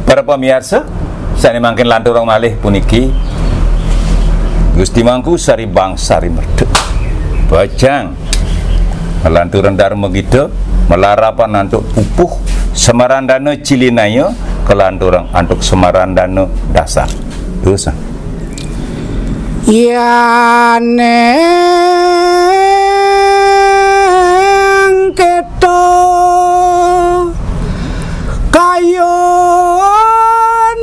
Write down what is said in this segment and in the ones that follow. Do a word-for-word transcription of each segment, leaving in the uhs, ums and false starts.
Para pamiarsa, sané mangkin lanturang malih puniki Gusti Mangku Sari Bangsa Rimerdek. Bajang lanturang Darma Gita, malarapan antuk pupuh Semarandana Cilinaya, kalanturang antuk Semarandana Dasar. Terus. Yén kéto kayun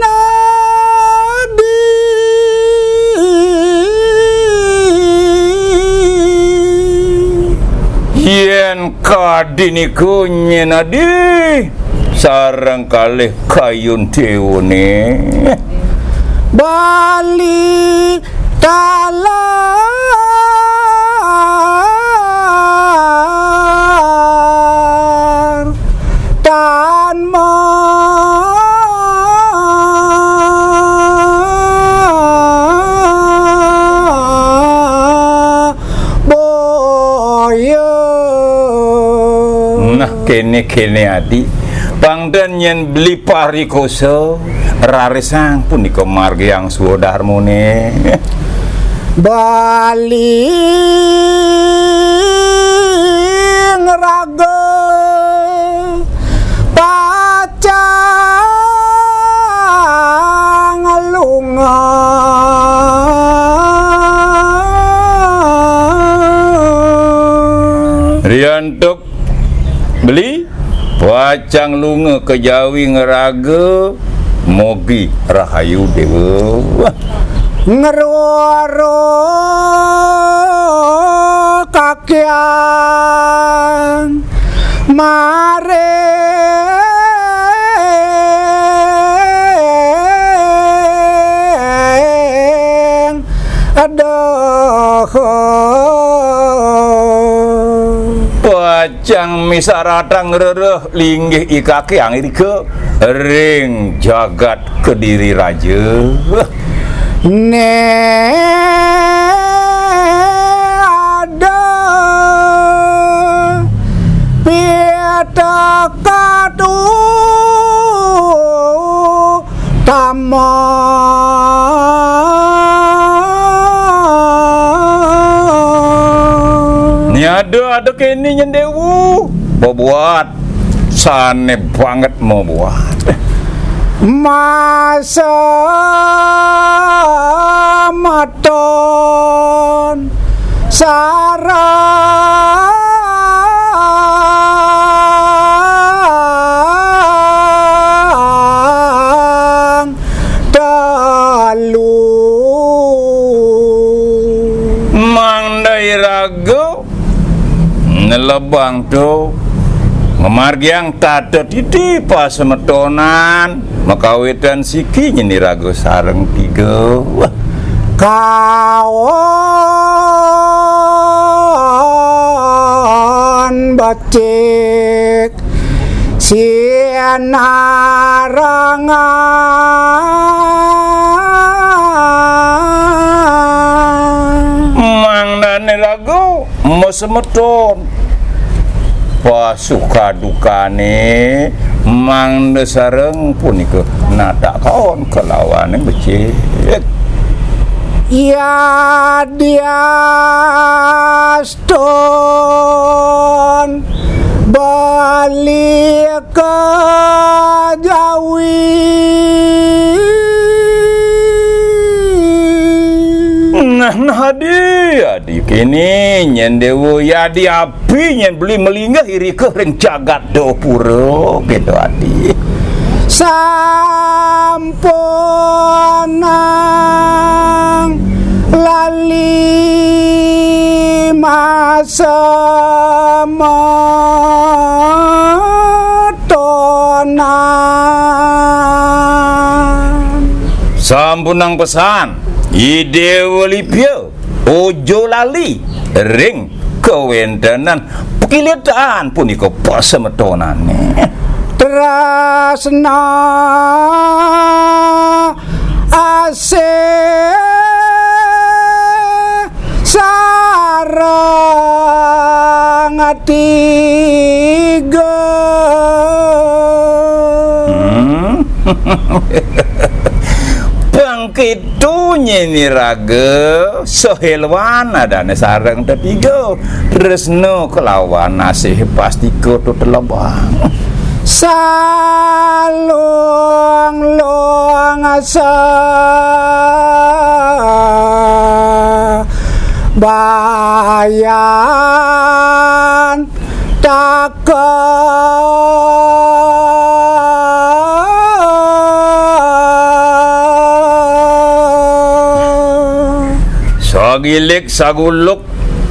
adi. Yén kadi nika nyén adi sareng kalih kayun déwané. Bali taler tan boya. Nah, kéné-kéné adi. Pang ten yén beli parikosa, rarisang punika margiang swadarmané. Bali ngraga pacang lunga. Riantuk beli pacang lunga ka Jawi ngraga, mogi rahayu déwa. Ngroro kakian maring aduh. Pacang misaratang rereh linggih i kakiang irika ring jagat Kediri Raja. Né ada pitakatu tama. Ni ada, ada kéné nyén déwa. Bebuat. Sané banget mau buat. Masa maton sareng telu. Mangda iraga nelebang to ngamargiang tata titi pasemetonan, makawitan siki nyén iraga sareng tiga. Wah. Kaon becik sinarangan. Mangdané raga masemeton. Pasukadukané mangda sareng punika natak kaon kalawaning becik. Yadiastun balik ka Jawi. Nah, nah, adi, adi kéné nyén déwa yadi api nyén beli malinggih irika ring jagat dapura, kéto adi. Sampunang lali masemetonan. Sampunang pesan, I Déwa Lipia, ojo lali ring kawéntenan pakilitan punika pasemetonané. Tresna asih sareng tiga. Hmm. Pang kéto nyén iraga saéluan adané sareng tetiga, tresna kelawan asih pastika tetelebang. Salunglung sabayantaka. Sagilik saguluk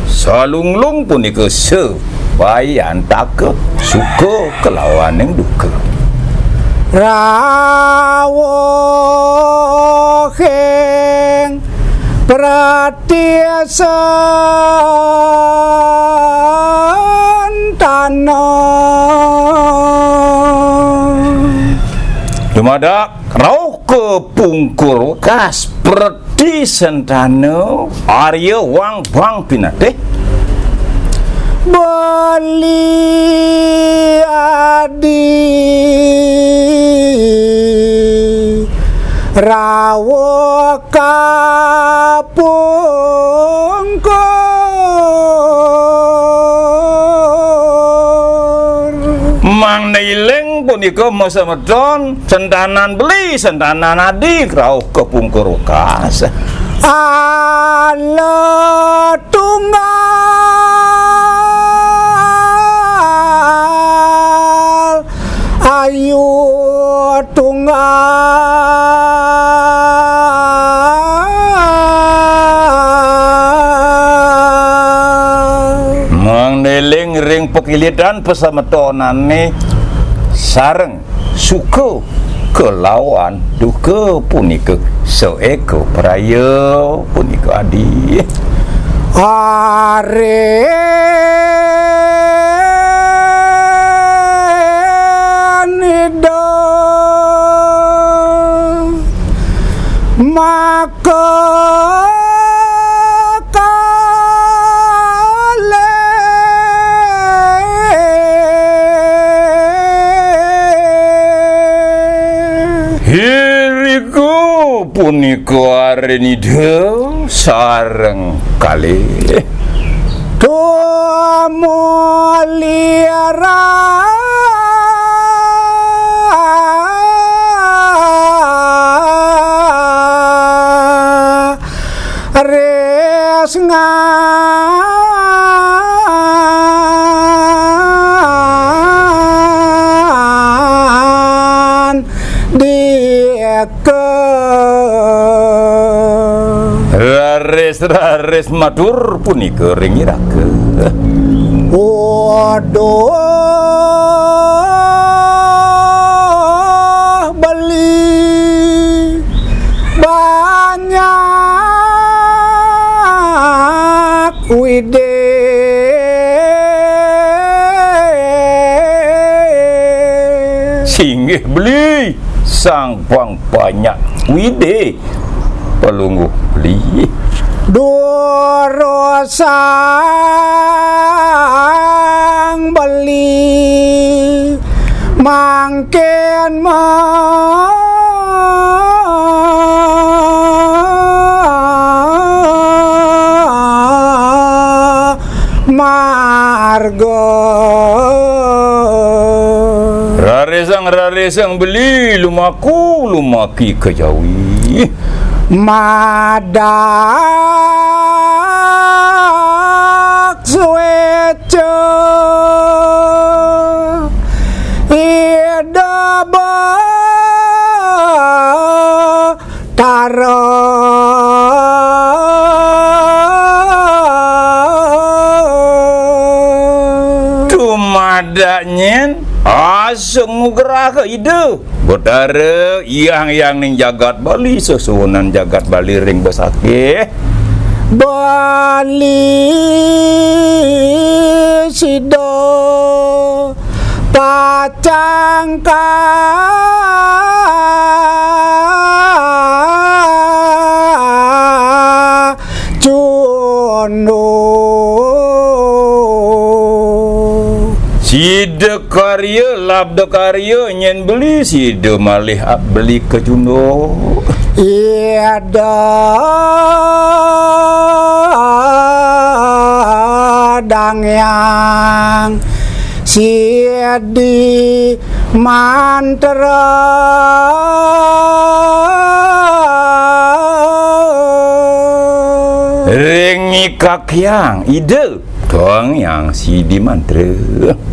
salunglung punika sabayantaka, suka kelawaning duka. Rawuhing pratiyasantana. Dumadak rauh ka pungkur wekas, pratisantana arya wang bang pinatih. Beli adi rawuh ka pungkur. Mangda iling punika masemeton sentanan beli, sentanan adi, rauh ka pungkur wekas. Ala tunggal, ayu tunggal. Mangda iling ring pakilitan pasemetonané sareng suka kelawan duka punika, saéka praya punika adi. Arin Ida maka kalih. Irika punika Arin Ida sareng kalih. Tumuliara resngan dika. Raris-raris matur punika ring iraka. Waduh, beli banyak widih. Singgih beli, sang pang banyak widih. Palungguh beli. Durusang beli mangkin ma-, marga. Rarisang, rarisang beli lumaku, lumaki ka jawi. Madak suéca Ida Batara. Dumadak nyén asa ngugraha Ida Batara, Hyang Hyangning jagat Bali, sesuhunan jagat Bali ring besakih. Bali sida pacang kacunduk. Sida karya, labda karya, nyén beli, sida malih beli kacunduk. Ida Dang Hyang Sidi Mantra. Ring ikakyang Ida Dang Hyang Sidi Mantra.